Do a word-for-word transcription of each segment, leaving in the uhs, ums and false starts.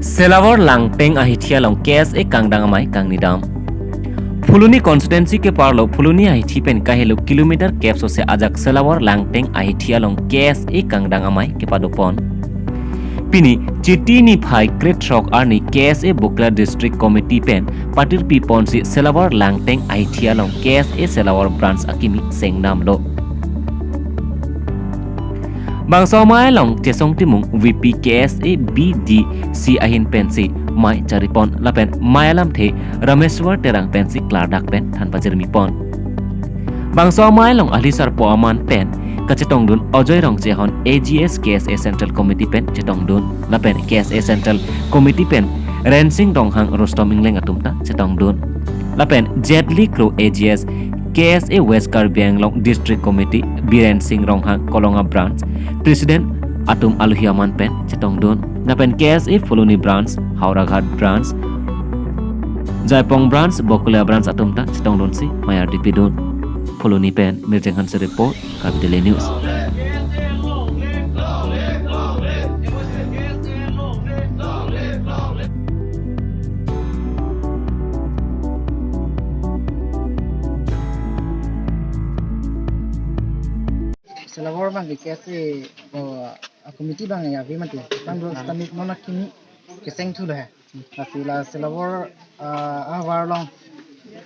Selawar Langteng ahithi along K S A kangdang amei kangnidam. Phuloni constituency keparlo Phuloni ahithi pen kahelo kilometer kep sose ajak Selawar Langteng ahithi along K S A kangdang amei kepadopon. Pini Chiti niphai krethrok arni K S A Bokajan District Committee pen patirpi ponsi Selawar Langteng ahithi along K S A Selawar Branch akimi sengdamlo. Bangso amei along Chesong Timung V P K S A B D C ahin pensi mei charipon lapen mei alamthe Rameshwar Terang pensi klardak pen than pajirmipon. Bangso amei along ali sarpo aman pen kachetongdun Ajoy Rongchehon A G S K S A Central Committee pen chetongdun lapen K S A Central Committee pen Rensing Ronghang, Rustom Engleng atum ta chetongdun. Lapen Jet Li Kro A G S K S A West Karbi Anglong District Committee Biren Singh Ronghang Kolonga Branch President atum alohi aman pen chetongdun. Lapen K S A Phuloni Branch, Howraghat Branch, Jaipong Branch, Bokolia Branch atum ta chetongdunsi mei ardi pidun. Phuloni pen Mirjeng Hanse report, Karbi Daily News. Selawar abang ke K S A, oh, a committee abang ya, ave mati. Bang dua stamik nona kini keseng thu lo he. Lasi la Selawar, ah, ahavar along,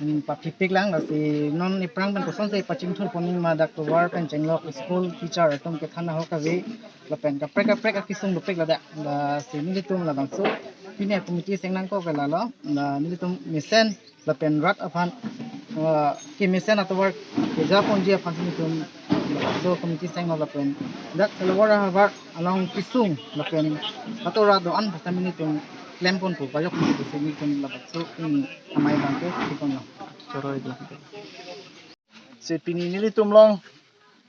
hmm, papipik lang, lasi non iphrang pen kosonsi pachingthur poning ma, dak tovar pen chenglok school teacher atum kethan ahok ave, lapen kaprek kaprek akisung dopik ladak. Lasi nelitum labangso pini committee seng nangkok ke lalo, la nelitum mesen lapen rat aphan, ah, kemesen atovar keja ponji aphan si nelitum labangso committee senglo lapen dak Selawar ahavar along kisung lapen ato rat do-an pasami nelitum klem ponpo, pajok ponpo pusi nelitum labangso pini amei abang ke kiponlo. Choroi do. Si pini nelitum along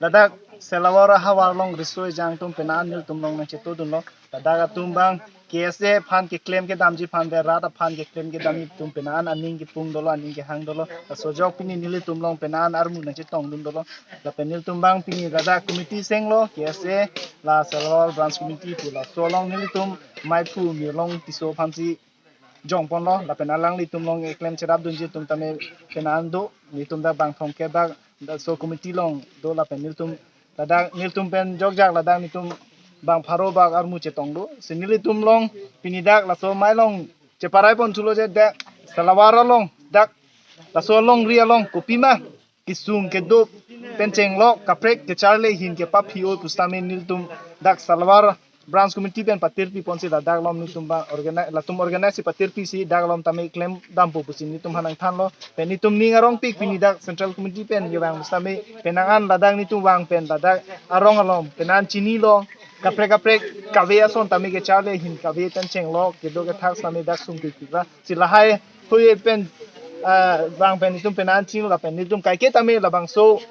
ladak Selawar ahavar along riso ejang atum penan nelitum along nangchetongdunlo. Ladak atum abang K S A aphan keklem kedamji aphan, rat aphan keklem kedamji atum penan aning kepung dolo, aning kehang dolo. Laso ajok pini nelitum along penan armu nangchetongdun dolo. Lapen nelitum abang pini ladak committee senglo, K S A, la Selawar Branch Committee pu, laso along nelitum maiphu Mirlong Tisso aphansi jongponlo, lapen alanglitum along eklem cherapdunji atum tame penan do, nelitum dak bang thomkep bak laso committee along do, lapen nelitum ladak nelitum pen jokjak ladak nelitum bang pharo bak armu chetong do. Si nelitum along pini dak laso amei along cheparai pon thulo je dak Selawar along dak laso alongri along kopima kisung kedo pen chenglok kaprek kecharli ahin kepaphi-o pusitame nelitum dak Selawar Branch Committee pen patirpi ponsi ladak along nelitum abang organi-, latum organize si patirpi si dak along tame klem dampo pusi nelitum aphan nangthanlo. Pen nelitum ning arongpik pini dak Central Committee pen kevang pusitame penang an ladak nelitum vang pen ladak arong along penan chinilo, kaprek kaprek kave ason tame kecharli ahin kave pen chenglok kedo kethak sitame dak sungpikpik ra. Si lahai hui pen, ah, vang pen nelitum penan chini lapen nelitum kaike tame labangso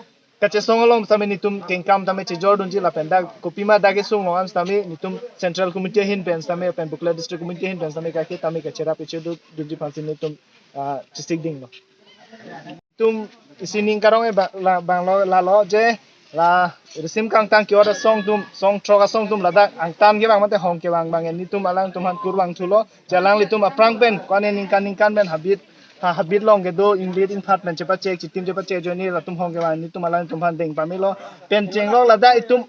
kachesong along sitame nelitum kengkam tame chejordunji lapen dak kopima dak kesung along an sitame nelitum Central Committee ahin pen sitame pen Bokajan District Committee ahin pen sitame kaike tame kacherap kechedodunji aphansi nelitum, ah, chesik dinglo. Nelitum isi ning karong-e ba-, la, abanglo lalo je la risim kangtang ke-ot asong atum, song throk asong atum ladak angtan kevang mate hong kevang abang nelitum alangtum aphan kurvang thulo. Je alanglitum aphrang pen, ko-an ningkan ningkan pen habit, ha, habit along kedo inglit ingphat pen chepachek, chitim chepachek ajoine latum hong kevang nelitum alangtum aphan deng pamelo. Pen chenglok ladak itum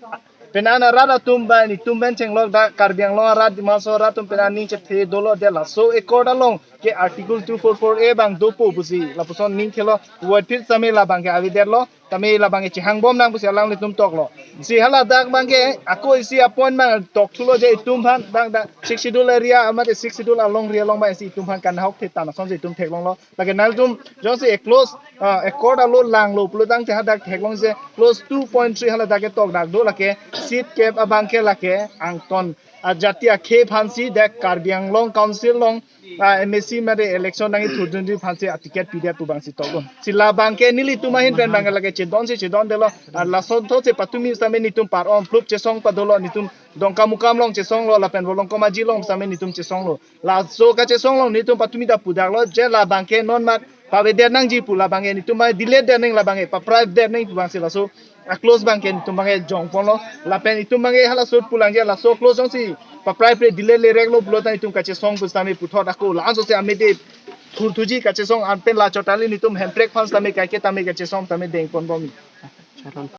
penan arat atum ba nelitum pen chenglok dak Karbi Anglong arat, Dima Hasao arat atum penan aning chethe dolo, de laso accord along ke Article two four four A abang dopo pusi lapuson aning khelo, void phit sitame labang ke avedetlo. Tame labang ke chehangbom nang pusi alanglitum toklo. Si haladak abang ke ako isi a-point abang tok thulo je itum aphan dak dak Sixth Schedule area mate Sixth Schedule alongri along abang si itum aphan kanahok thetan asonsi itum theklonglo. Lake nangtum jongsi clause, ah, accord alo langlo pulotangte hadak theklong je clause two point three haladak ke tokdak do, lake seat cap abang ke lake angton ajati akhei aphansi dak Karbi Anglong Council along, ah, M A C mate election nangkethurdunji aphansi a-ticket pidet pu abangsi tokdun. Si labang ke nelitum ahin pen abang ke lake chedonsi chedondetlo. Ah, lason thotsi patumi sitame nelitum par-om plup chesong padolo, nelitum Dongkamukam along chesonglo lapen Volongkom Aji along sitame nelitum chesonglo. Laso kachesong along nelitum patumi ta pudaklo je labang ke non mat pavedet nangji pu, labang ke nelitum abang delete det nang, labang ke pa-prive det nang pu abangsi laso A close abang ke itum abang ke jongponlo. Lapen itum abang ke hala sut pulang ke laso close jongsi paprai pre delay le rek lo pulo ta itum kachesong pusitame puthot ako la-an sose amede thurthuji kachesong anpen la chotali nitum Hemprek aphan tame kaike tame kachesong tame dengponbom.